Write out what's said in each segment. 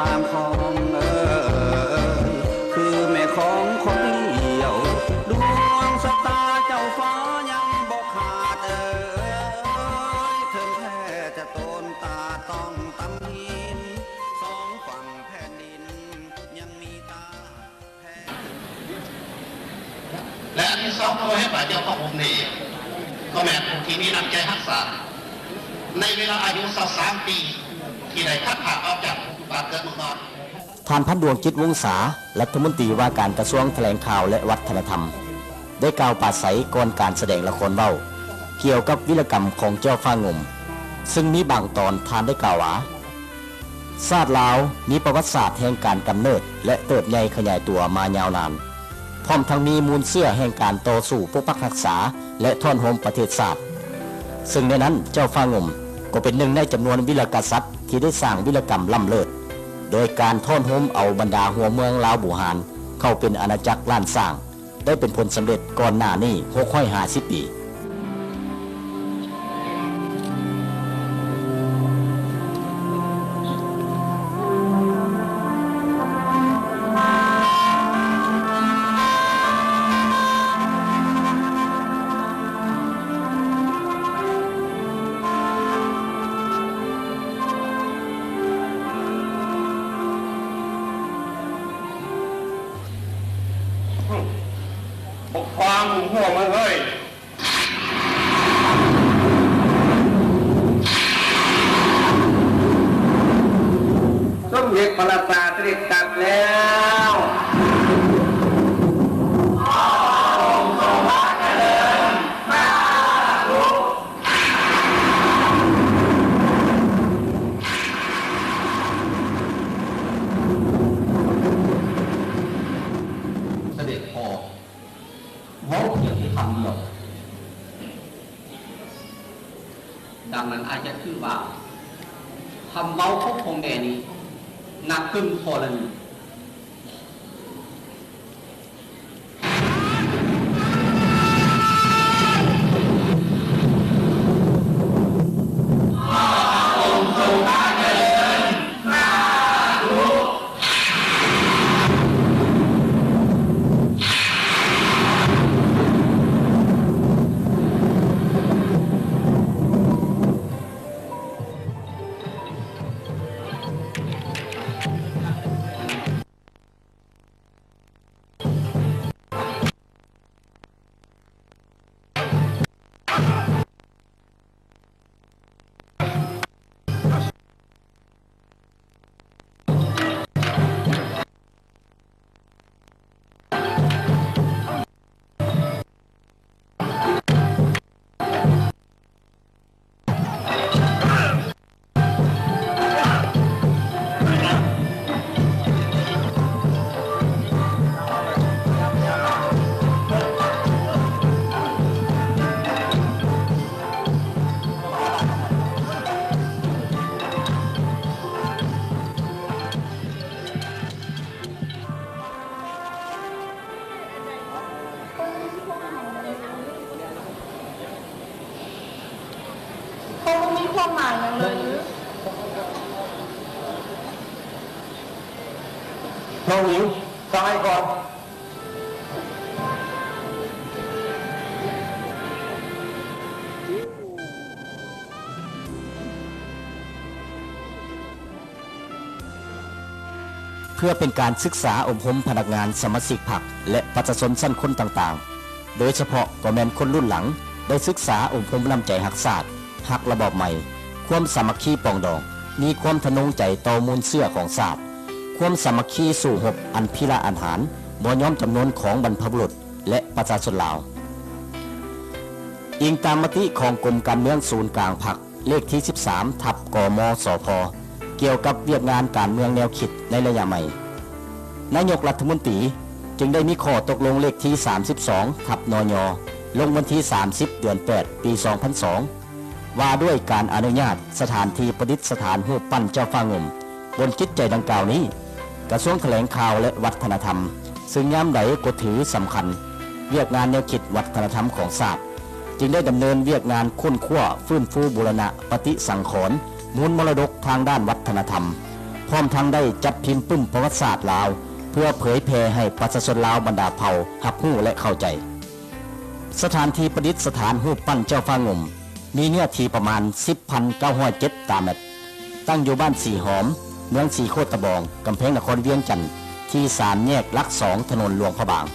ຕາມຂອງເອີຍ ຄືແມ່ຂອງຄົນດຽວ ດວງຊະຕາເຈົ້າຟ້າຍັງບໍ່ຂາດເອີຍ ເຖິງແທ້ຈະໂຕນຕາຕ້ອງຕຳຫີນ ສອງຝັ່ງແຜ່ນດິນຍັງມີຕາ ແລະອັນທີສອງ ເຮົາເຫັນວ່າເຈົ້າພະອົງນີ້ ກໍແມ່ນຜູ້ທີ່ມີນ້ຳໃຈຮັກຊາດ ໃນເວລາອາຍຸຊາວສາມປີ ທີ່ໄດ້ພັດພາກອອກຈາກບ້ານເກີດເມືອງນອນ. ທ່ານ ພັນດວງ ຈິດວົງສາ ລັດຖະມົນຕີວ່າການກະຊວງຖະແຫຼງຂ່າວ ແລະ ວັດທະນະທຳ ໄດ້ກ່າວປາໄສກ່ອນການສະແດງລະຄອນເວົ້າ ກ່ຽວກັບວິລະກຳຂອງເຈົ້າຟ້າງຸ່ມ ຊຶ່ງມີບາງຕອນທ່ານໄດ້ກ່າວວ່າ ຊາດລາວມີປະຫວັດສາດແຫ່ງການກຳເນີດ ແລະ ເຕີບໃຫຍ່ຂະຫຍາຍຕົວມາຍາວນານ, ພ້ອມທັງມີມູນເຊື້ອແຫ່ງການຕໍ່ສູ້ປົກປັກຮັກສາ ແລະ ທ້ອນໂຮມປະເທດຊາດ, ເຊິ່ງໃນນັ້ນເຈົ້າຟ້າງຸ່ມກໍເປັນໜຶ່ງໃນຈຳນວນວິລະກະສັດທີ່ໄດ້ສ້າງວິລະກຳລ້ຳເລີດ, ໂດຍການທ້ອນໂຮມເອົາບັນດາຫົວເມືອງລາວບູຮານເຂົ້າເປັນອານາຈັກລ້ານຊ້າງ. ໄດ້ເປັນຜົນສຳເລັດກ່ອນໜ້ານີ້ຫົກຮ້ອຍຫ້າສິບປີ. ບັກຄວາງຫູຫົວມຶງເອີຍ ສົມເດັດພະລາຊາສະເດັດກັບແລ້ວ. ສະເດັດພໍ່ ເວົ້າພຽງແຕ່ຄຳດຽວ ດັ່ງນັ້ນ ອ້າຍຈະຖືວ່າ ຄຳເວົ້າຂອງພໍ່ແມ່ນີ້ ໜັກເຖິງທໍລະນີ. ບໍ່ມີຄວາມໝາຍຫຍັງເລີຍ. ນ້ອງຍິງ ຟັງອ້າຍກ່ອນ. ເພື່ອເປັນການສຶກສາອົບຮົມພະນັກງານ, ສະມາຊິກພັກ ແລະ ປະຊາຊົນຊັ້ນຄົນຕ່າງໆ, ໂດຍສະເພາະກໍແມ່ນຄົນລຸ້ນຫຼັງ ໄດ້ສຶກສາອົບຮົມນ້ຳໃຈຮັກຊາດ, ຮັກລະບອບໃໝ່, ຄວາມສາມັກຄີປອງດອງ, ມີຄວາມທະນົງໃຈຕໍ່ມູນເຊື້ອຂອງຊາດ, ຄວາມສາມັກຄີສູ້ຮົບອັນພິລະອາດຫານ, ບໍ່ຍອມຈຳນົນຂອງບັນພະບຸລຸດ ແລະ ປະຊາຊົນລາວ. ອີງຕາມມະຕິຂອງກົມການເມືອງສູນກາງພັກ ເລກທີສິບສາມ ທັບ ກມສພ ກ່ຽວກັບວຽກງານການເມືອງແນວຄິດໃນໄລຍະໃໝ່, ນາຍົກລັດຖະມົນຕີຈຶ່ງໄດ້ມີຂໍ້ຕົກລົງເລກທີສາມສິບສອງ ທັບ ນຍ ລົງວັນທີສາມສິບ ເດືອນແປດ ປີສອງພັນສອງ ວ່າດ້ວຍການອະນຸຍາດສະຖານທີ່ປະດິດສະຖານຮູບປັ້ນເຈົ້າຟ້າງຸ່ມ. ບົນຈິດໃຈດັ່ງກ່າວນີ້, ກະຊວງຖະແຫຼງຂ່າວ ແລະ ວັດທະນະທຳ ຊຶ່ງຍາມໃດກໍຖືສຳຄັນວຽກງານແນວຄິດວັດທະນະທຳຂອງຊາດ, ຈຶ່ງໄດ້ດຳເນີນວຽກງານຄົ້ນຄວ້າ, ຟື້ນຟູບູລະນະ, ປະຕິສັງຂອນມູນມໍລະດົກທາງດ້ານວັດທະນະທຳ, ພ ພ້ອມທັງໄດ້ຈັດພິມປຶ້ມປະຫວັດສາດລາວ ເພື່ອເຜີຍແຜ່ໃຫ້ປະຊາຊົນລາວບັນດາເຜົ່າຮັບຮູ້ ແລະ ເຂົ້າໃຈ. ສະຖານທີ່ປະດິດສະຖານຮູບປັ້ນເຈົ້າຟ້າງຸ່ມ ມີເນື້ອທີ່ປະມານສິບພັນເກົ້າຮ້ອຍເຈັດຕາແມັດ, ຕັ້ງຢູ່ບ້ານສີຫອມ, ເມືອງສີໂຄດຕະບອງ, ກຳແພງນະຄອນວຽງຈັນ, ທີ່ສາມແຍກຫຼັກສອງ ຖະໜົນຫຼວງພະບາງ.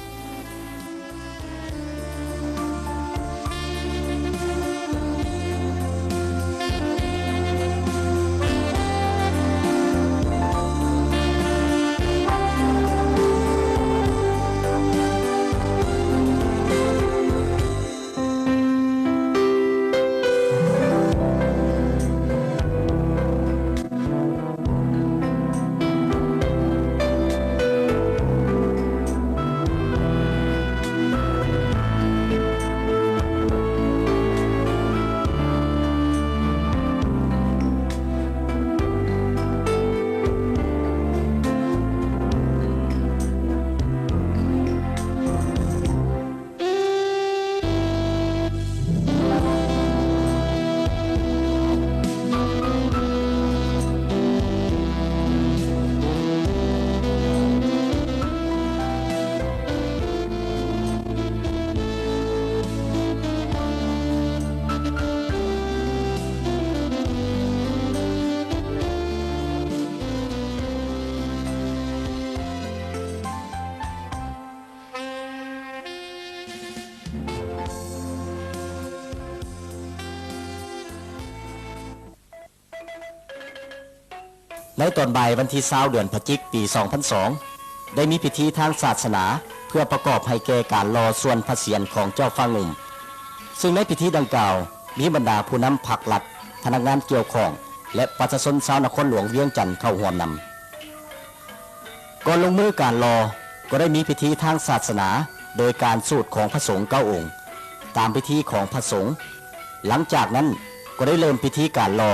ໃນຕອນບ່າຍວັນທີຊາວ ເດືອນພະຈິກ ປີສອງພັນສອງ ໄດ້ມີພິທີທາງສາສະໜາ ເພື່ອປະກອບໃຫ້ແກ່ການຫຼໍ່ສ່ວນພະສຽນຂອງເຈົ້າຟ້າງຸ່ມ, ຊຶ່ງໃນພິທີດັ່ງກ່າວ ມີບັນດາຜູ້ນຳພັກລັດ, ພະນັກງານກ່ຽວຂ້ອງ ແລະ ປະຊາຊົນຊາວນະຄອນຫຼວງວຽງຈັນເຂົ້າຮ່ວມນຳ. ກ່ອນລົງມືການຫຼໍ່ ກໍໄດ້ມີພິທີທາງສາສະໜາ ໂດຍການສູດຂອງພະສົງເກົ້າອົງ ຕາມພິທີຂອງພະສົງ. ຫຼັງຈາກນັ້ນກໍໄດ້ເລີ່ມພິທີການຫຼໍ່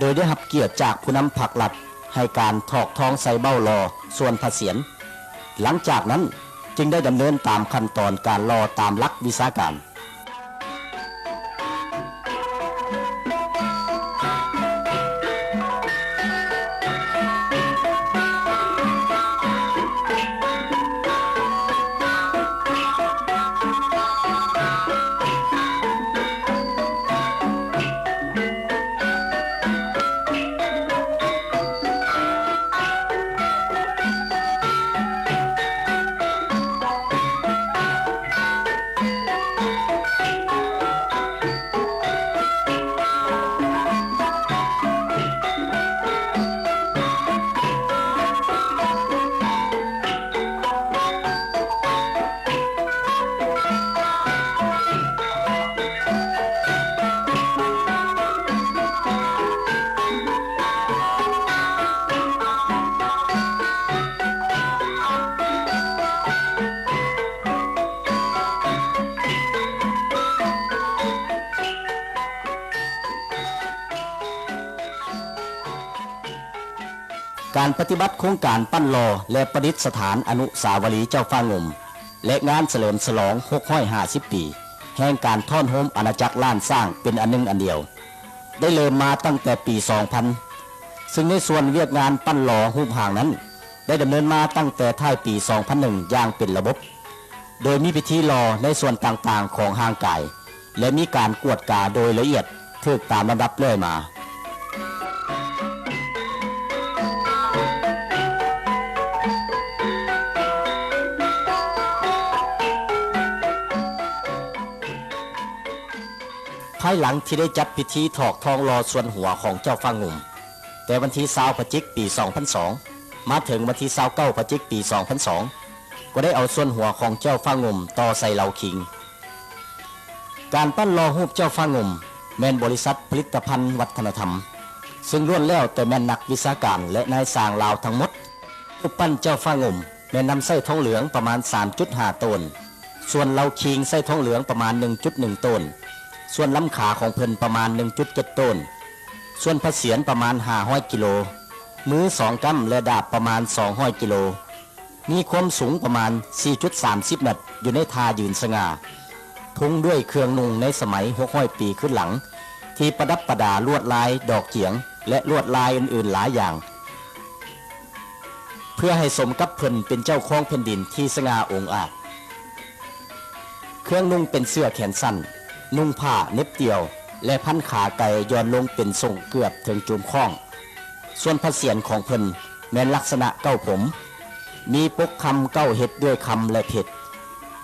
ໂດຍໄດ້ຮັບກຽດຈາກຜູ້ນຳພັກລັດ ໃຫ້ການຖອກທອງໃສ່ເບົ້າຫຼໍ່ສ່ວນພະສຽນ. ຫຼັງຈາກນັ້ນຈຶ່ງໄດ້ດຳເນີນຕາມຂັ້ນຕອນການຫຼໍ່ຕາມຫຼັກວິຊາການ. ການປະຕິບັດໂຄງການປັ້ນຫຼໍ່ ແລະ ປະດິດສະຖານອະນຸສາວະລີເຈົ້າຟ້າງຸ່ມ ແລະ ງານສະເຫຼີມສະຫຼອງຫົກຮ້ອຍຫ້າສິບປີ ແຫ່ງການທ້ອນໂຮມອານາຈັກລ້ານຊ້າງ ເປັນອັນໜຶ່ງອັນດຽວ ໄດ້ເລີ່ມມາຕັ້ງແຕ່ປີສອງພັນ ຊຶ່ງໃນສ່ວນວຽກງານປັ້ນຫຼໍ່ຮູບຮ່າງນັ້ນ ໄດ້ດຳເນີນມາຕັ້ງແຕ່ທ້າຍປີສອງພັນໜຶ່ງ ຢ່າງເປັນລະບົບ. ໂດຍມີພິທີຫຼໍ່ໃນສ່ວນຕ່າງໆຂອງຮ່າງກາຍ ແລະ ມີການກວດກາໂດຍລະອຽດຖືກຕາມລຳດັບເລື້ອຍມາ. ພາຍຫຼັງທີ່ໄດ້ຈັດພິທີຖອກທອງຫຼໍ່ສ່ວນຫົວຂອງເຈົ້າຟ້າງຸ່ມ ແຕ່ວັນທີຊາວ ພະຈິກ ປີສອງພັນສອງ ມາເຖິງວັນທີຊາວເກົ້າ ພະຈິກ ປີສອງພັນສອງ ກໍໄດ້ເອົາສ່ວນຫົວຂອງເຈົ້າຟ້າງຸ່ມຕໍ່ໃສ່ເລົາຄີງ. ການປັ້ນຫຼໍ່ຮູບເຈົ້າຟ້າງຸ່ມ ແມ່ນບໍລິສັດຜະລິດຕະພັນວັດທະນະທຳ ຊຶ່ງລ້ວນແລ້ວແຕ່ແມ່ນນັກວິຊາການ ແລະ ນາຍຊ່າງລາວທັງໝົດ. ຮູບປັ້ນເຈົ້າຟ້າງຸ່ມ ແມ່ນນຳໃຊ້ທອງເຫຼືອງປະມານສາມຈຸດຫ້າໂຕນ, ສ່ວນເລົາຄີງໃຊ້ທອງເຫຼືອງປະມານໜຶ່ງຈຸດໜຶ່ງໂຕນ, ສ່ວນລຳຂາຂອງເພິ່ນປະມານໜຶ່ງຈຸດເຈັດໂຕນ, ສ່ວນພະສຽນປະມານຫ້າຮ້ອຍກິໂລ, ມືສອງກຳ ແລະ ດາບປະມານສອງຮ້ອຍກິໂລ, ມີຄວາມສູງປະມານສີ່ຈຸດສາມສິບແມັດ ຢູ່ໃນທ່າຢືນສະຫງ່າ, ທຸງດ້ວຍເຄື່ອງນຸ່ງໃນສະໄໝຫົກຮ້ອຍປີຄືນຫຼັງ ທີ່ປະດັບປະດາລວດລາຍດອກຈຽງ ແລະ ລວດລາຍອື່ນໆຫຼາຍຢ່າງ. ເພື່ອໃຫ້ສົມກັບເພິ່ນເປັນເຈົ້າຄອງແຜ່ນດິນທີ່ສະຫງ່າອົງອາດ. ເຄື່ອງນຸ່ງເປັນເສື້ອແຂນສັ້ນ, ນຸ່ງຜ້າເໜັບຕ່ຽວ ແລະ ພັນຂາໄກ່ຢ່ອນລົງເປັນສົ້ງເກືອບເຖິງຈູມຄ້ອງ. ສ່ວນພະຊຽນຂອງເພິ່ນແມ່ນລັກສະນະເກົ້າຜົມ, ມີປົກຄຳເກົ້າເຮັດດ້ວຍຄຳ ແລະ ເພັດ.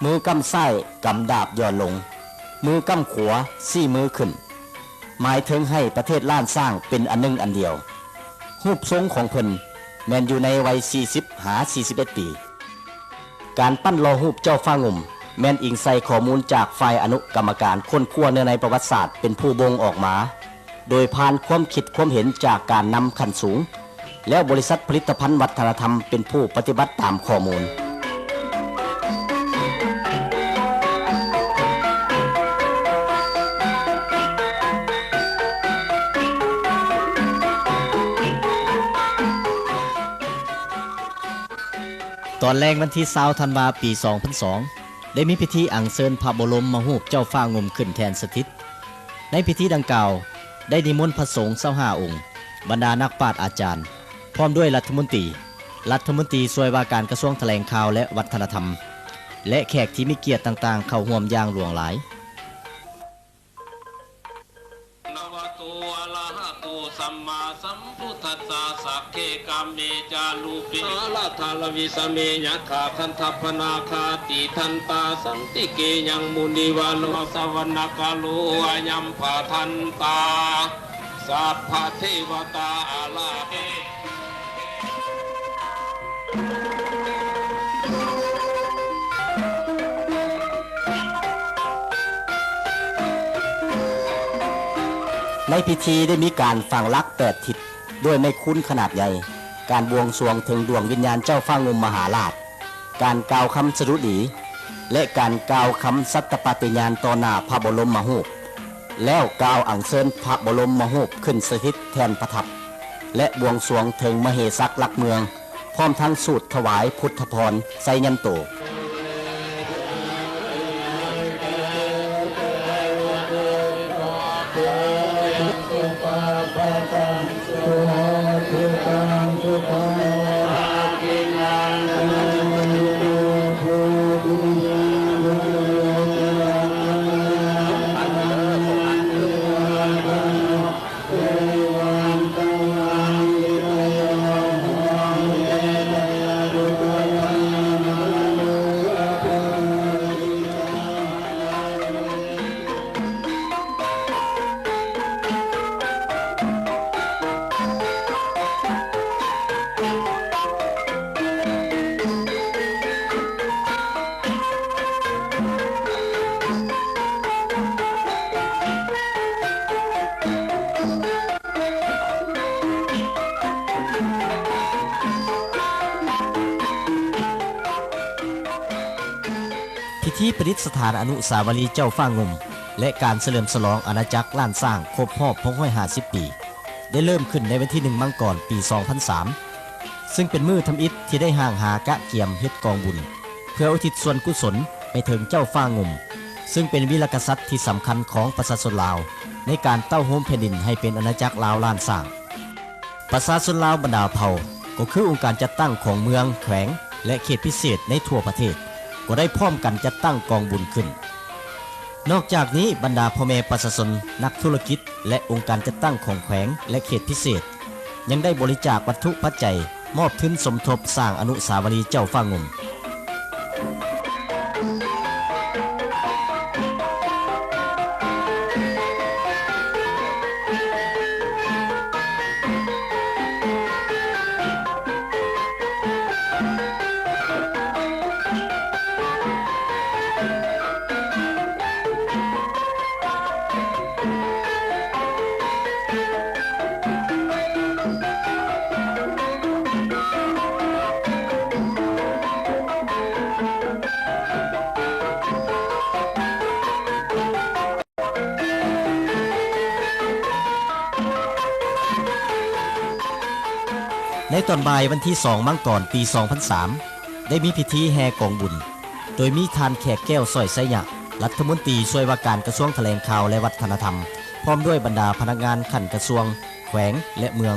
ມືກ້ຳຊ້າຍກຳດາບຢ່ອນລົງ, ມືກ້ຳຂວາຊີ້ມືຂຶ້ນ. ໝາຍເຖິງໃຫ້ປະເທດລ້ານຊ້າງເປັນອັນໜຶ່ງອັນດຽວ. ຮູບຊົງຂອງເພິ່ນແມ່ນຢູ່ໃນໄວສີ່ສິບຫາສີ່ສິບເອັດປີ. ການປັ້ນຫຼໍ່ຮູບເຈົ້າຟ້າງຸ່ມ ແມ່ນອີງໃສ່ຂໍ້ມູນຈາກຝ່າຍອະນຸກຳມະການຄົ້ນຄວ້າເນື້ອໃນປະຫວັດສາດເປັນຜູ້ບົ່ງອອກມາ, ໂດຍຜ່ານຄວາມຄິດຄວາມເຫັນຈາກການນຳຂັ້ນສູງ. ແລ້ວບໍລິສັດຜະລິດຕະພັນວັດທະນະທຳເປັນຜູ້ປະຕິບັດຕາມຂໍ້ມູນ. ຕອນແລງວັນທີຊາວ ທັນວາ ປີສອງພັນສອງ ໄດ້ມີພິທີອັນເຊີນພະບໍລົມມະຮູບເຈົ້າຟ້າງຸ່ມຂຶ້ນແທ່ນສະຖິດ. ໃນພິທີດັ່ງກ່າວ ໄດ້ນິມົນພະສົງຊາວຫ້າອົງ, ບັນດານັກປາດອາຈານ, ພ້ອມດ້ວຍລັດຖະມົນຕີ, ລັດຖະມົນຕີຊ່ວຍວ່າການກະຊວງຖະແຫຼງຂ່າວ ແລະ ວັດທະນະທຳ ແລະ ແຂກທີ່ມີກຽດຕ່າງໆເຂົ້າຮ່ວມຢ່າງຫຼວງຫຼາຍ. ນະວະໂຕ ອະລະຫະໂຕ ສຳມາສຳພຸດທັດສະ ສັກເຂກາເມຈາລູເປ ອາລາທາລະວິສະເມ ຍັກຂາຄັນທັບພະນາຄາຕິທັນຕາ ສັນຕິເກຍັງມຸນີວາໂລ ສະວະນະກາໂລ ອາຍັມປະທັນຕາ ສັບພະເທວະຕາອາລາເພ ໃນພິທີໄດ້ມີການຝັງຫຼັກແປດທິດດ້ວຍໄມ້ຄູນຂະໜາດໃຫຍ່, ການບວງສວງເຖິງດວງວິນຍານເຈົ້າຟ້າງຸ່ມມະຫາລາດ, ການກ່າວຄຳສະດຸດີ ແລະ ການກ່າວຄຳສັດຕະປາຕິຍານຕໍ່ໜ້າພະບໍລົມມະຮູບ, ແລ້ວກ່າວອັນເຊີນພະບໍລົມມະຮູບຂຶ້ນສະຖິດແທ່ນປະທັບ ແລະ ບວງສວງເຖິງມະເຫສັກຫຼັກເມືອງ, ພ້ອມທັງສູດຖວາຍພຸດທະພອນໄຊຍັນໂຕ. ພິທີປະດິດສະຖານອະນຸສາວະລີເຈົ້າຟ້າງຸ່ມ ແລະ ການສະເຫຼີມສະຫຼອງອານາຈັກລ້ານຊ້າງຄົບຮອບຫົກຮ້ອຍຫ້າສິບປີ ໄດ້ເລີ່ມຂຶ້ນໃນວັນທີໜຶ່ງ ມັງກອນ ປີສອງພັນສາມ ຊຶ່ງເປັນມື້ທຳອິດທີ່ໄດ້ຮ່າງຫາກະກຽມເຮັດກອງບຸນ ເພື່ອອຸທິດສ່ວນກຸສົນໃຫ້ເຖິງເຈົ້າຟ້າງຸ່ມ ຊຶ່ງເປັນວີລະກະສັດທີ່ສຳຄັນຂອງປະຊາຊົນລາວ ໃນການເຕົ້າໂຮມແຜ່ນດິນໃຫ້ເປັນອານາຈັກລາວລ້ານຊ້າງ. ປະຊາຊົນລາວບັນດາເຜົ່າ ກໍຄືອົງການຈັດຕັ້ງຂອງເມືອງ, ແຂວງ ແລະ ເຂດພິເສດໃນທົ່ວປະເທດ ກໍໄດ້ພ້ອມກັນຈັດຕັ້ງກອງບຸນຂຶ້ນ. ນອກຈາກນີ້, ບັນດາພໍ່ແມ່ປະຊາຊົນ, ນັກທຸລະກິດ ແລະ ອົງການຈັດຕັ້ງຂອງແຂວງ ແລະ ເຂດພິເສດ ຍັງໄດ້ບໍລິຈາກວັດຖຸປັດໄຈ ມອບທຶນສົມທົບສ້າງອະນຸສາວະລີເຈົ້າຟ້າງຸ່ມ. ໃນຕອນບ່າຍວັນທີສອງ ມັງກອນ ປີສອງພັນສາມ ໄດ້ມີພິທີແຫ່ກອງບຸນ ໂດຍມີທ່ານ ແຂກແກ້ວ ສອຍໄຊຍະ ລັດຖະມົນຕີຊ່ວຍວ່າການກະຊວງຖະແຫຼງຂ່າວ ແລະ ວັດທະນະທຳ ພ້ອມດ້ວຍບັນດາພະນັກງານຂັ້ນກະຊວງ, ແຂວງ ແລະ ເມືອງ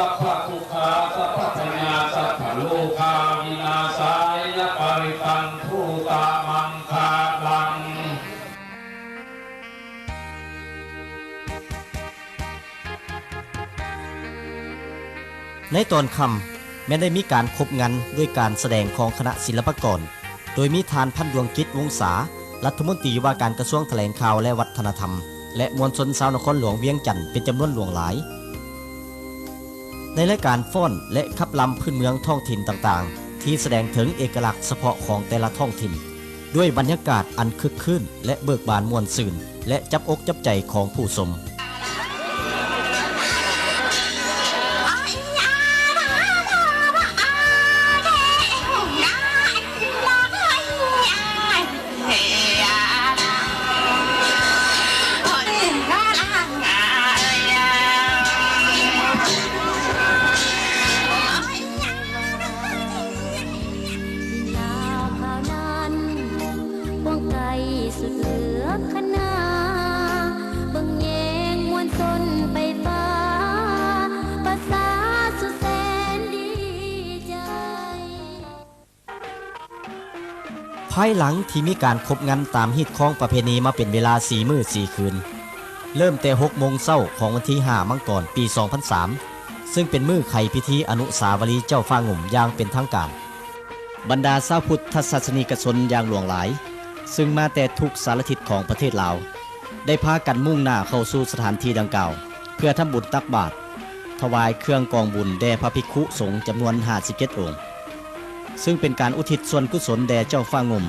ສັບພະທຸກຂາ ສັບພະພະຍາດ ສັບພະໂລກາວິນາສາຍະ ປະລິດຕັງ ພູຕະມັງຄະລັງ. ໃນຕອນຄ່ຳ ແມ່ນໄດ້ມີການຄົບງັນດ້ວຍການສະແດງຂອງຄະນະສິລະປະກອນ ໂດຍມີທ່ານ ພັນດວງຈິດ ວົງສາ ລັດຖະມົນຕີວ່າການກະຊວງຖະແຫຼງຂ່າວ ແລະ ວັດທະນະທຳ ແລະ ມວນຊົນຊາວນະຄອນຫຼວງວຽງຈັນເປັນຈຳນວນຫຼວງຫຼາຍ. ໃນລາຍການຟ້ອນ ແລະ ຂັບລຳພື້ນເມືອງທ້ອງຖິ່ນຕ່າງໆ ທີ່ສະແດງເຖິງເອກະລັກສະເພາະຂອງແຕ່ລະທ້ອງຖິ່ນ ດ້ວຍບັນຍາກາດອັນຄຶກຄື້ນ ແລະ ເບີກບານມ່ວນຊື່ນ ແລະ ຈັບອົກຈັບໃຈຂອງຜູ້ຊົມ. ລາວຂ່າວນັ້ນ ກວ້າງໄກສຸດເຫຼືອຂະໜາ ເບິ່ງແຍງມວນຊົນໄປຟ້າ ປະຊາສຸດແສນດີໃຈ. ພາຍຫຼັງທີ່ມີການຄົບງັນຕາມຮີດຄອງປະເພນີມາເປັນເວລາສີ່ມື້ສີ່ຄືນ, ເລີ່ມແຕ່ຫົກໂມງເຊົ້າຂອງວັນທີຫ້າມັງກອນ ປີສອງພັນສາມ ຊຶ່ງເປັນມື້ໄຂພິທີອະນຸສາວະລີເຈົ້າຟ້າງຸ່ມຢ່າງເປັນທາງການ, ບັນດາຊາວພຸດທະສາສະນິກະຊົນຢ່າງຫຼວງຫຼາຍ ຊຶ່ງມາແຕ່ທຸກສາລະທິດຂອງປະເທດລາວ ໄດ້ພາກັນມຸ່ງໜ້າເຂົ້າສູ່ສະຖານທີ່ດັ່ງກ່າວ ເພື່ອທຳບຸນຕັກບາດ, ຖວາຍເຄື່ອງກອງບຸນແດ່ພະພິກຂຸສົງຈຳນວນຫ້າສິບເຈັດອົງ, ຊຶ່ງເປັນການອຸທິດສ່ວນກຸສົນແດ່ເຈົ້າຟ້າງຸ່ມ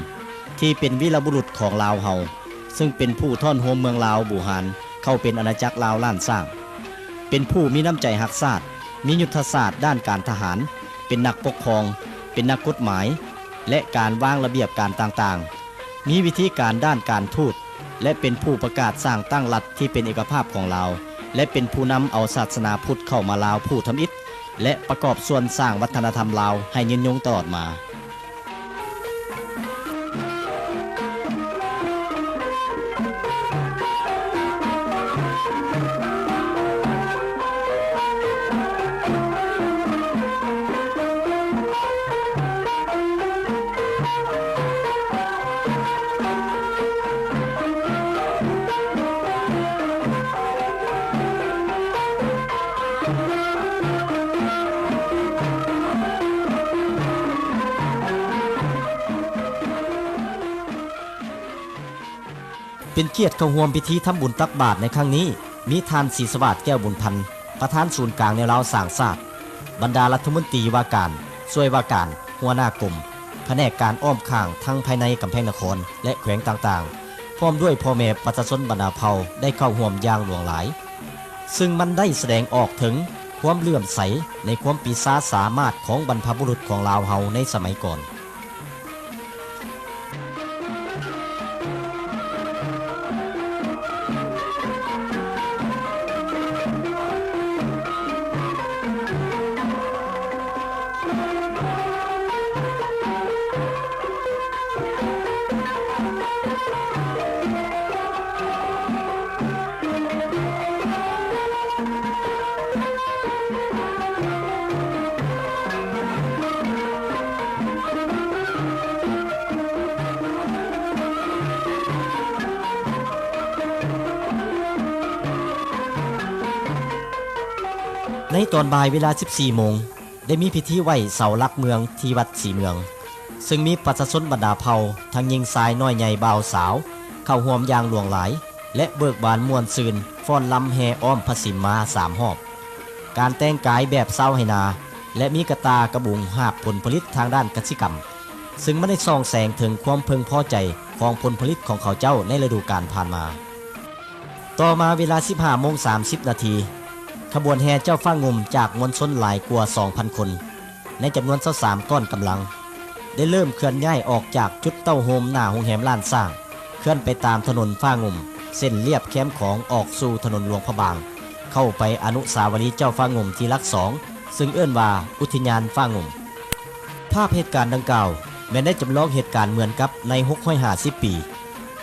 ທີ່ເປັນວີລະບຸລຸດຂອງລາວເຮົາ, ຊຶ່ງເປັນຜູ້ທ້ອນໂຮມເມືອງລາວບູຮານເຂົ້າເປັນອານາຈັກລາວລ້ານຊ້າງ, ເປັນຜູ້ມີນ້ຳໃຈຮັກຊາດ, ມີຍຸດທະສາດດ້ານການທະຫານ, ເປັນນັກປົກຄອງ, ເປັນນັກກົດໝາຍ ແລະ ການວາງລະບຽບການຕ່າງໆ, ມີວິທີການດ້ານການທູດ ແລະ ເປັນຜູ້ປະກາດສ້າງຕັ້ງລັດທີ່ເປັນເອກະພາບຂອງລາວ ແລະ ເປັນຜູ້ນຳເອົາສາສະໜາພຸດເຂົ້າມາລາວຜູ້ທຳອິດ ແລະ ປະກອບສ່ວນສ້າງວັດທະນະທຳລາວໃຫ້ຍືນຍົງຕະຫຼອດມາ. ເປັນກຽດເຂົ້າຮ່ວມພິທີທຳບຸນຕັກບາດໃນຄັ້ງນີ້ ມີທ່ານ ສີສະຫວາດ ແກ້ວບຸນພັນ ປະທານສູນກາງແນວລາວສ້າງຊາດ, ບັນດາລັດຖະມົນຕີວ່າການ, ຊ່ວຍວ່າການ, ຫົວໜ້າກົມ, ພະແນກການອ້ອມຂ້າງທັງພາຍໃນກຳແພງນະຄອນ ແລະ ແຂວງຕ່າງໆ, ພ້ອມດ້ວຍພໍ່ແມ່ປະຊາຊົນບັນດາເຜົ່າໄດ້ເຂົ້າຮ່ວມຢ່າງຫຼວງຫຼາຍ, ຊຶ່ງມັນໄດ້ສະແດງອອກເຖິງຄວາມເຫຼື້ອມໃສໃນຄວາມປີຊາສາມາດຂອງບັນພະບຸລຸດຂອງລາວເຮົາໃນສະໄໝກ່ອນ. ໃນຕອນບ່າຍເວລາສິບສີ່ໂມງ ໄດ້ມີພິທີໄຫວ້ເສົາຫຼັກເມືອງທີ່ວັດສີເມືອງ, ເຊິ່ງມີປະຊາຊົນບັນດາເຜົ່າ ທັງຍິງຊາຍ ນ້ອຍໃຫຍ່ ບ່າວສາວ ເຂົ້າຮ່ວມຢ່າງຫຼວງຫຼາຍ ແລະ ເບີກບານມ່ວນຊື່ນ ຟ້ອນລຳແຫ່ອ້ອມພະສິມມາສາມຮອບ, ການແຕ່ງກາຍແບບຊາວໄຮ່ນາ ແລະ ມີກະຕ່າກະບຸງຫາບຜົນຜະລິດທາງດ້ານກະສິກຳ, ເຊິ່ງມັນໄດ້ສ່ອງແສງເຖິງຄວາມເພິ່ງພໍໃຈຂອງຜົນຜະລິດຂອງເຂົາເຈົ້າໃນລະດູການຜ່ານມາ. ຕໍ່ມາເວລາສິບຫ້າໂມງສາມສິບນາທີ, ຂະບວນແຫ່ເຈົ້າຟ້າງຸ່ມຈາກມວນຊົນຫຼາຍກວ່າສອງພັນຄົນ ໃນຈຳນວນຊາວສາມກ້ອນກຳລັງ ໄດ້ເລີ່ມເຄື່ອນຍ້າຍອອກຈາກຈຸດເຕົ້າໂຮມໜ້າໂຮງແຮມລ້ານຊ້າງ, ເຄື່ອນໄປຕາມຖະໜົນຟ້າງຸ່ມ ເສັ້ນລຽບແຄມຂອງອອກສູ່ຖະໜົນຫຼວງພະບາງ, ເຂົ້າໄປອະນຸສາວະລີເຈົ້າຟ້າງຸ່ມທີ່ຫຼັກສອງ ເຊິ່ງເອີ້ນວ່າອຸທິຍານຟ້າງຸ່ມ. ພາບເຫດການດັ່ງກ່າວ ແມ່ນໄດ້ຈຳລອງເຫດການເໝືອນກັບໃນຫົກຮ້ອຍຫ້າສິບປີ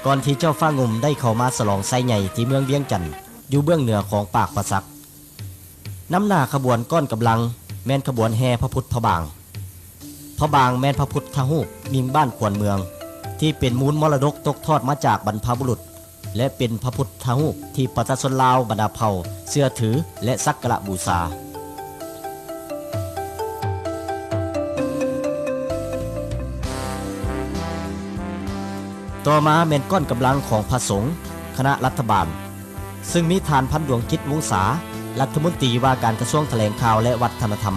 ກ່ອນທີ່ເຈົ້າຟ້າງຸ່ມໄດ້ເຂົ້າມາສະຫຼອງໄຊໃຫຍ່ທີ່ເມືອງວຽງຈັນ ຢູ່ເບື້ອງເໜືອຂອງປາກປາສັກ. ນຳໜ້າຂະບວນກ້ອນກຳລັງແມ່ນຂະບວນແຫ່ພະພຸດພະບາງ. ພະບາງແມ່ນພະພຸດທະຮູບມິ່ງບ້ານຂວັນເມືອງ ທີ່ເປັນມູນມໍລະດົກຕົກທອດມາຈາກບັນພະບຸລຸດ ແລະ ເປັນພະພຸດທະຮູບທີ່ປະຊາຊົນລາວບັນດາເຜົ່າເຊື່ອຖື ແລະ ສັກກາລະບູຊາ. ຕໍ່ມາແມ່ນກ້ອນກຳລັງຂອງພະສົງ, ຄະນະລັດຖະບານ, ເຊິ່ງມີທ່ານ ພັນດວງຈິດ ວົງສາ, ລັດຖະມົນຕີວ່າການກະຊວງຖະແຫຼງຂ່າວ ແລະ ວັດທະນະທຳ,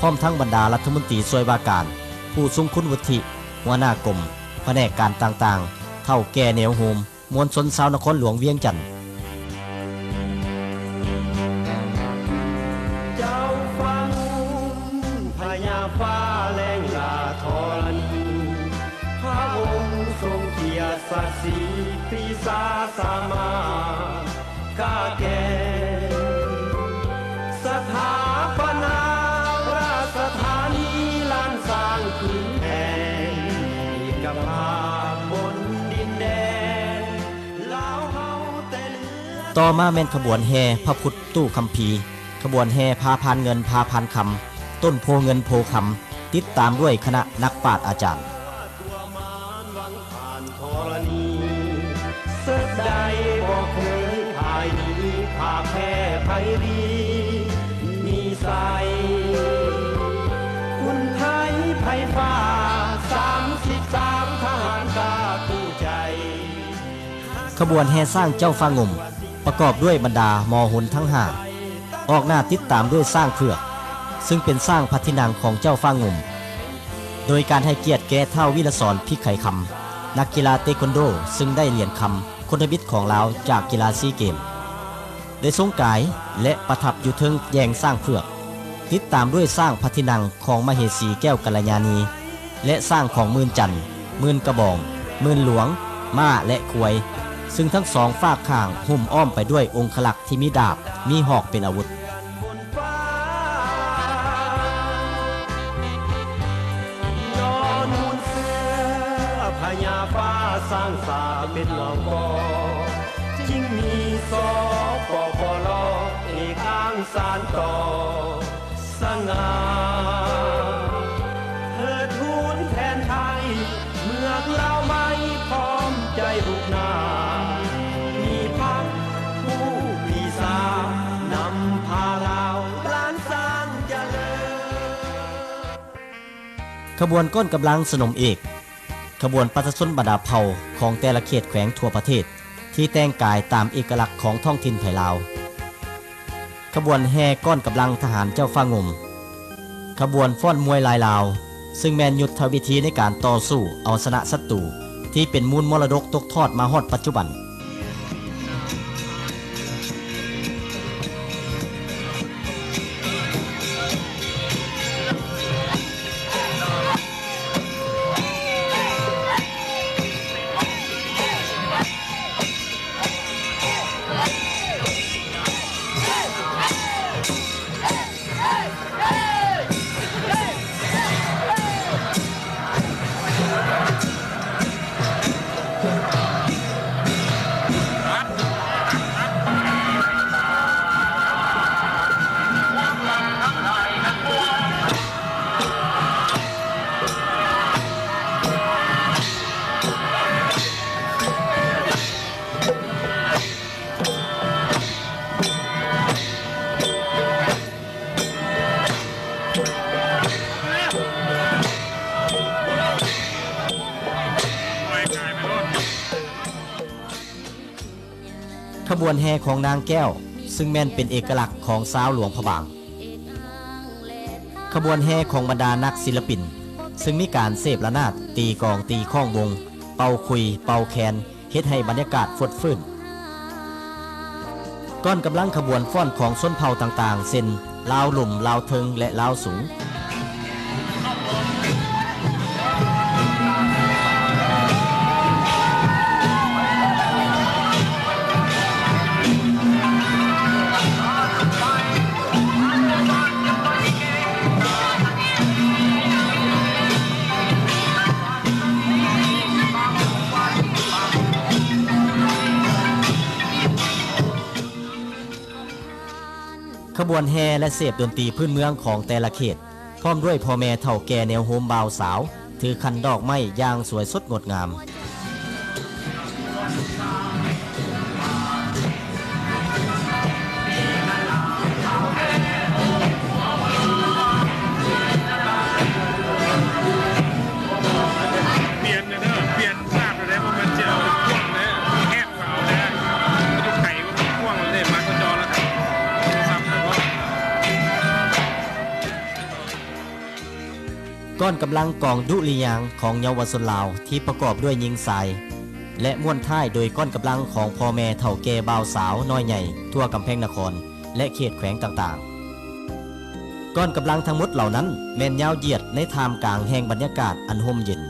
ພ້ອມທັງບັນດາລັດຖະມົນຕີຊ່ວຍວ່າການ, ຜູ້ຊົງຄຸນວຸດທິ, ຫົວໜ້າກົມ, ພະແນກການຕ່າງໆ, ເຖົ້າແກ່ແນວໂຮມ, ມວນຊົນຊາວນະຄອນຫຼວງວຽງຈັນ. ເຈົ້າຟ້າງຸ່ມ ພະຍາຟ້າແລງລາທໍລະນີ ພະອົງຊົງກຽດສັກສີ ປີຊາສາມາດກາແກ່ ສະຖາປະນາລາຊະທານີລ້ານຊ້າງຄືນແຫ່ງ ເອກະພາບບົນດິນແດນລາວເຮົາແຕ່ເໜືອ. ຕໍ່ມາແມ່ນຂະບວນແຫ່ພະພຸດຕູ້ຄຳພີ, ຂະບວນແຫ່ພາພານເງິນພາພານຄຳ, ຕົ້ນໂພເງິນໂພຄຳ, ຕິດຕາມດ້ວຍຄະນະນັກປາດອາຈານ. ເສິກໄດ້ບໍ່ເຄີຍພ່າຍໜີ ພາກແພ້ໄພລີມີໄຊ ອຸ່ນໄທໄພຟ້າ ສາມສິບສາມ ທະຫານກາດກູ້ໃຈ. ຂະບວນແຫ່ຊ້າງເຈົ້າຟ້າງຸ່ມ ປະກອບດ້ວຍບັນດາມໍຫົນທັງຫ້າ ອອກໜ້າຕິດຕາມດ້ວຍຊ້າງເຜືອກ ຊຶ່ງເປັນຊ້າງພະທິນັງຂອງເຈົ້າຟ້າງຸ່ມ ໂດຍການໃຫ້ກຽດແກ່ທ້າວ ວິລະສອນ ພິກໄຂຄຳ ນັກກິລາເຕຄວັນໂດ ຊຶ່ງໄດ້ຫຼຽນຄຳຄົນທຳອິດຂອງລາວຈາກກິລາຊີເກມ ໄດ້ຊົງກາຍ ແລະ ປະທັບຢູ່ເທິງແຢງຊ້າງເຜືອກ ຕິດຕາມດ້ວຍຊ້າງພະທິນັງຂອງມະເຫສີແກ້ວກັນລະຍານີ ແລະ ຊ້າງຂອງໝື່ນຈັນ, ໝື່ນກະບອງ, ໝື່ນຫຼວງ, ມ້າ ແລະ ຄວາຍ ຊຶ່ງທັງສອງຟາກຂ້າງຫຸ້ມອ້ອມໄປດ້ວຍອົງຄະລັກທີ່ມີດາບ, ມີຫອກເປັນອາວຸດ. ນອນມູນເສືອພະຍາຟ້າ ສ້າງສາເປັນເຫຼົ່າກໍ ຈຶ່ງມີ ສປປລ ເອກາງສານຕໍ່ ສະຫງ່າເທີດທູນແທນໄທ ເມືອງລາວໃໝ່ພ້ອມໃຈລຸກໜ້າ ມີພັກຜູ້ປີຊານຳພາລາວ ລ້ານຊ້າງຈະເລີນ. ຂະບວນກ້ອນກຳລັງສະໜົມເອກ ຂະບວນປະຊາຊົນບັນດາເຜົ່າຂອງແຕ່ລະເຂດແຂວງທົ່ວປະເທດ ທີ່ແຕ່ງກາຍຕາມເອກະລັກຂອງທ້ອງຖິ່ນໄທລາວ. ຂະບວນແຫ່ກ້ອນກຳລັງທະຫານເຈົ້າຟ້າງຸ່ມ. ຂະບວນຟ້ອນມວຍລາຍລາວ ຊຶ່ງແມ່ນຍຸດທະວິທີໃນການຕໍ່ສູ້ເອົາຊະນະສັດຕູ ທີ່ເປັນມູນມໍລະດົກຕົກທອດມາຮອດປັດຈຸບັນ. ຂະບວນແຫ່ຂອງນາງແກ້ວ ຊຶ່ງແມ່ນເປັນເອກະລັກຂອງຊາວຫຼວງພະບາງ. ຂະບວນແຫ່ຂອງບັນດານັກສິລະປິນ ຊຶ່ງມີການເສບລະນາດ, ຕີກອງ, ຕີຄ້ອງວົງ, ເປົ່າຂຸຍ, ເປົ່າແຄນ, ເຮັດໃຫ້ບັນຍາກາດຟົດຟື້ນ. ກ້ອນກຳລັງຂະບວນຟ້ອນຂອງຊົນເຜົ່າຕ່າງໆ ເຊັ່ນ ລາວລຸ່ມ, ລາວເທິງ ແລະ ລາວສູງ. ຂະບວນແຫ່ ແລະ ເສບດົນຕີພື້ນເມືອງຂອງແຕ່ລະເຂດ ພ້ອມດ້ວຍພໍ່ແມ່ເຖົ້າແກ່ແນວໂຮມບ່າວສາວ ຖືຂັນດອກໄມ້ຢ່າງສວຍສົດງົດງາມ. ປ່ຽນເດີ ປ່ຽນສາດເດີ ບໍ່ແມ່ນຊິເອົາໄປຂວ້າງເດີ ແຮກ ເອົາແດ່ ຢູ່ໄກກວ່າຂວ້າງເດ້ ມາກໍຈໍລະ ໂທລະສັບແລ້ວກໍ ກ້ອນກຳລັງກອງດຸລິຍາງຂອງເຍົາວະຊົນລາວ ທີ່ປະກອບດ້ວຍຍິງຊາຍ ແລະ ມ້ວນທ້າຍໂດຍກ້ອນກຳລັງຂອງພໍ່ແມ່ເຖົ້າແກ່ບ່າວສາວນ້ອຍໃຫຍ່ທົ່ວກຳແພງນະຄອນ ແລະ ເຂດແຂວງຕ່າງໆ. ກ້ອນກຳລັງທັງໝົດເຫຼົ່ານັ້ນ ແມ່ນຍາວຢຽດໃນທ່າມກາງແຫ່ງບັນຍາກາດອັນຮົ່ມເຢັນ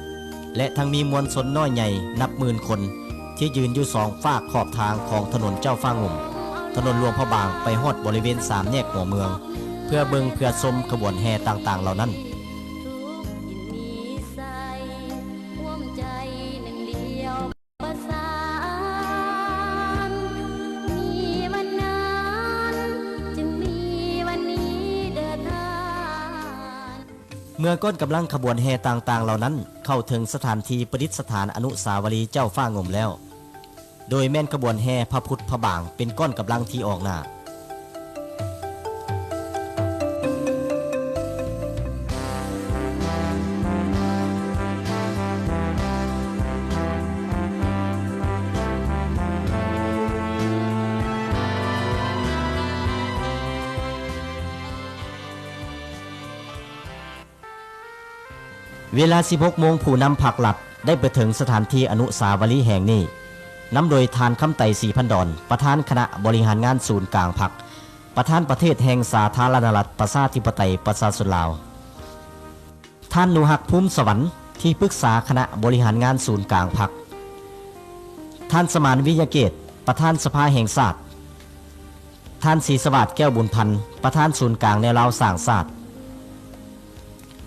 ແລະ ທັງມີມວນຊົນນ້ອຍໃຫຍ່ນັບໝື່ນຄົນ ທີ່ຢືນຢູ່ສອງຟາກຂອບທາງຂອງຖະໜົນເຈົ້າຟ້າງຸ່ມ, ຖະໜົນຫຼວງພະບາງ ໄປຮອດບໍລິເວນສາມແຍກຫົວເມືອງ ເພື່ອເບິ່ງເພື່ອຊົມຂະບວນແຫ່ຕ່າງໆເຫຼົ່ານັ້ນ. ເມື່ອກ້ອນກຳລັງຂະບວນແຫ່ຕ່າງໆເຫຼົ່ານັ້ນ ເຂົ້າເຖິງສະຖານທີ່ປະດິດສະຖານອະນຸສາວະລີເຈົ້າຟ້າງຸ່ມແລ້ວ, ໂດຍແມ່ນຂະບວນແຫ່ພະພຸດພະບາງເປັນກ້ອນກຳລັງທີ່ອອກໜ້າ. ເວລາສິບຫົກໂມງ ຜູ້ນຳພັກລັດໄດ້ໄປເຖິງສະຖານທີ່ອະນຸສາວະລີແຫ່ງນີ້ ນຳໂດຍທ່ານ ຄຳໄຕ ສີພັນດອນ ປະທານຄະນະບໍລິຫານງານສູນກາງພັກ, ປະທານປະເທດແຫ່ງສາທາລະນະລັດ ປະຊາທິປະໄຕ ປະຊາຊົນລາວ, ທ່ານ ໜູຮັກ ພູມສະຫວັນ ທີ່ປຶກສາຄະນະບໍລິຫານງານສູນກາງພັກ, ທ່ານ ສະໝານ ວິຍະເກດ ປະທານສະພາແຫ່ງຊາດ, ທ່ານ ສີສະຫວາດ ແກ້ວບຸນພັນ ປະທານສູນກາງແນວລາວສ້າງຊາດ,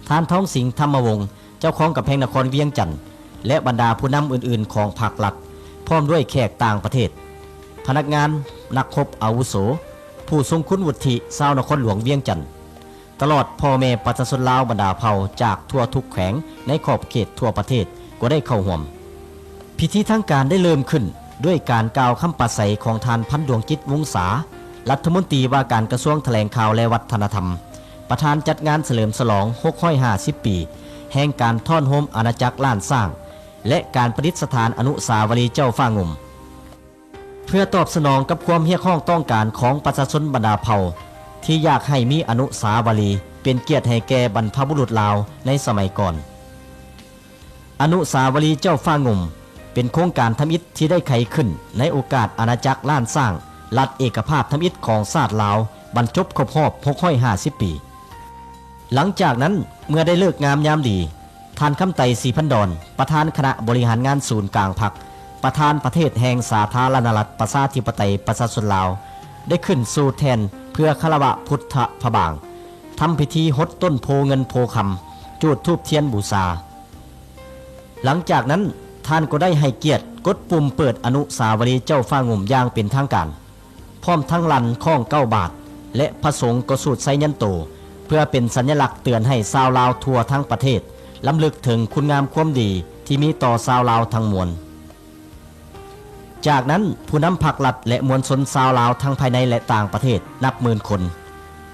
ທ່ານ ທອງສິງ ທຳມະວົງ ເຈົ້າຄອງກຳແພງນະຄອນວຽງຈັນ ແລະ ບັນດາຜູ້ນຳອື່ນໆຂອງພັກລັດ ພ້ອມດ້ວຍແຂກຕ່າງປະເທດ, ພະນັກງານ, ນັກຮົບອາວຸໂສ, ຜູ້ຊົງຄຸນວຸດທິຊາວນະຄອນຫຼວງວຽງຈັນ, ຕະຫຼອດພໍ່ແມ່ປະຊາຊົນລາວບັນດາເຜົ່າຈາກທົ່ວທຸກແຂວງໃນຂອບເຂດທົ່ວປະເທດກໍໄດ້ເຂົ້າຮ່ວມ. ພິທີທາງການໄດ້ເລີ່ມຂຶ້ນດ້ວຍການກ່າວຄຳປາໄສຂອງທ່ານ ພັນດວງຈິດ ວົງສາ ລັດຖະມົນຕີວ່າການກະຊວງຖະແຫຼງຂ່າວ ແລະ ວັດທະນະທຳ, ປະທານຈັດງານສະເຫຼີມສະຫຼອງຫົກຮ້ອຍຫ້າສິບປີແຫ່ງການທ້ອນໂຮມອານາຈັກລ້ານຊ້າງ ແລະ ການປະດິດສະຖານອະນຸສາວະລີເຈົ້າຟ້າງຸ່ມ. ເພື່ອຕອບສະໜອງກັບຄວາມຮຽກຮ້ອງຕ້ອງການຂອງປະຊາຊົນບັນດາເຜົ່າ ທີ່ຢາກໃຫ້ມີອະນຸສາວະລີເປັນກຽດໃຫ້ແກ່ບັນພະບຸລຸດລາວໃນສະໄໝກ່ອນ. ອະນຸສາວະລີເຈົ້າຟ້າງຸ່ມ ເປັນໂຄງການທຳອິດທີ່ໄດ້ໄຂຂຶ້ນໃນໂອກາດອານາຈັກລ້ານຊ້າງລັດເອກະພາບທຳອິດຂອງຊາດລາວບັນຈົບຄົບຮອບຫົກຮ້ອຍຫ້າສິບປີ. ຫຼັງຈາກນັ້ນ ເມື່ອໄດ້ເລີກງາມຍາມດີ, ທ່ານ ຄຳໄຕ ສີພັນດອນ ປະທານຄະນະບໍລິຫານງານສູນກາງພັກ, ປະທານປະເທດແຫ່ງສາທາລະນະລັດ ປະຊາທິປະໄຕ ປະຊາຊົນລາວ ໄດ້ຂຶ້ນສູ່ແທ່ນເພື່ອຄາລະວະພຸດທະພະບາງ, ທຳພິທີຫົດຕົ້ນໂພເງິນໂພຄຳ, ຈູດທູບທຽນບູຊາ. ຫຼັງຈາກນັ້ນ ທ່ານກໍໄດ້ໃຫ້ກຽດກົດປຸ່ມເປີດອະນຸສາວະລີເຈົ້າຟ້າງຸ່ມຢ່າງເປັນທາງການ. ພ້ອມທັງລັ່ນຄ້ອງເກົ້າບາດ ແລະ ພະສົງກໍສູດໄຊຍັນໂຕ ເພື່ອເປັນສັນຍະລັກເຕືອນໃຫ້ຊາວລາວທົ່ວທັງປະເທດລຳລຶກເຖິງຄຸນງາມຄວາມດີທີ່ມີຕໍ່ຊາວລາວທັງມວນ. ຈາກນັ້ນ ຜູ້ນຳພັກລັດ ແລະ ມວນຊົນຊາວລາວທັງພາຍໃນ ແລະ ຕ່າງປະເທດນັບໝື່ນຄົນ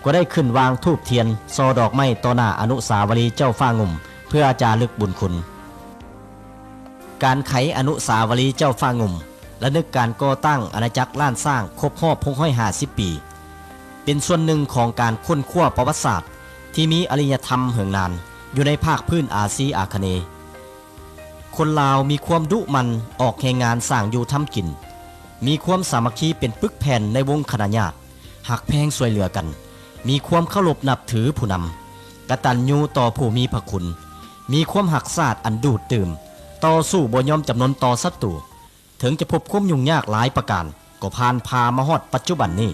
ກໍໄດ້ຂຶ້ນວາງທູບທຽນ, ສໍ່ດອກໄມ້ຕໍ່ໜ້າອະນຸສາວະລີເຈົ້າຟ້າງຸ່ມ ເພື່ອຈາລຶກບຸນຄຸນ. ການໄຂອະນຸສາວະລີເຈົ້າຟ້າງຸ່ມ ລະນຶກການກໍ່ຕັ້ງອານາຈັກລ້ານຊ້າງຄົບຮອບຫົກຮ້ອຍຫ້າສິບປີ ເປັນສ່ວນໜຶ່ງຂອງການຄົ້ນຄວ້າປະຫວັດສາດທີ່ມີອະລິຍະທຳເຫີງນານຢູ່ໃນພາກພື້ນອາຊີອາຄະເນ. ຄົນລາວມີຄວາມດຸໝັ່ນອອກແຮງງານສ້າງຢູ່ທຳກິນ, ມີຄວາມສາມັກຄີເປັນປຶກແຜ່ນໃນວົງຄະນະຍາດ, ຮັກແພງຊ່ວຍເຫຼືອກັນ, ມີຄວາມເຄົາລົບນັບຖືຜູ້ນຳ, ກະຕັນຍູຕໍ່ຜູ້ມີພະຄຸນ, ມີຄວາມຮັກຊາດອັນດູດຕື່ມ, ຕໍ່ສູ້ບໍ່ຍອມຈຳນົນຕໍ່ສັດຕູ. ເຖິງຈະພົບຄວາມຫຍຸ້ງຍາກຫຼາຍປະການ ກໍຜ່ານຜ່າມາຮອດປັດຈຸບັນນີ້.